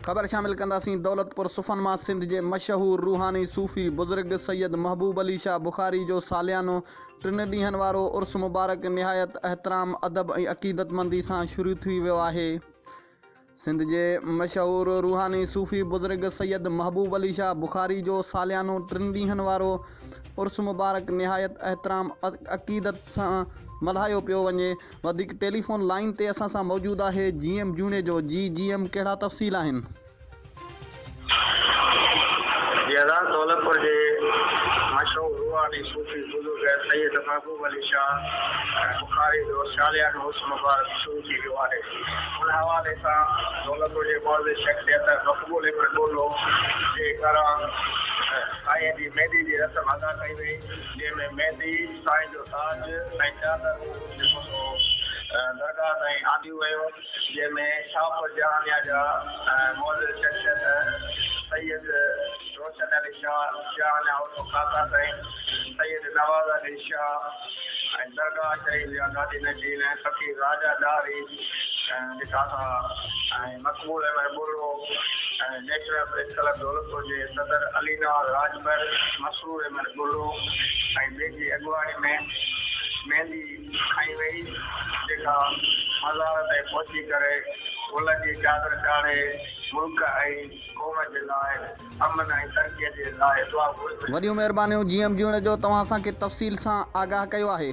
خبر شامل ڪنداسين دولتپور صفن مان سنڌ جي مشهور روحاني صوفي بزرگ سيد محبوب علي شاهه بخاري جو ساليانو ٽن ڏينهن وارو عرس مبارڪ نهايت احترام ادب ۽ عقيدتمندي سان شروع ٿي ويو آهي. سنڌ جي مشهور روحاني صوفي بزرگ سيد محبوب علي شاهه بخاري جو ساليانو ٽن ڏينهن وارو عرس مبارڪ نهايت احترام عقيدت سان ملهايو پيو وڃي. وڌيڪ ٽيليفون لائين تي اسان سان موجود آهي جي ايم جوڻيجو جي جي ايم ڪهڙا تفصيل آهن. جي ادا دولتپور جي مشهور روحاني صوفي بزرگ سيد محبوب علي شاهه بخاري جو ساليانو عرس مبارڪ شروع ٿي ويو آهي ان حوالي سان دولتپور جي معزز شخصيت مقبول احمد ٻولو جي گهران سائين جي ميندي جي رسم ادا ڪئي وئي جنهن ۾ ميندي، سائين جو تاج ۽ چادرون جيڪو سو درگاهه تائين آنديون ويون. جنهن ۾ شاهپور جهانيان جا معزز شخصيت سيد روشن علي شاهه جهانيان عرف ڪاڪا سائين، سيد نواز علي شاهه ۽ درگاهه شريف جا گادي نشين فقير راجا ڏاهري جيڪا ۽ Maqbool Ahmed Burro ۽ national press club Daulatpur جي صدر علي نواز راڄپر، مسرور احمد ٻرڙو ۽ ٻين جي اڳواڻي ۾ ميندي کنئي وئي، جيڪا مزار تي پهچي ڪري گلن جي چادر چاڙهي ملڪ ۽ قوم جي لاء امن ۽ ترقي جي لاء دعا گهري وئي. وڏيون مهربانيون جي ايم جوڻيجو توهان اسان کي تفصيل سان آگاهه ڪيو آهي.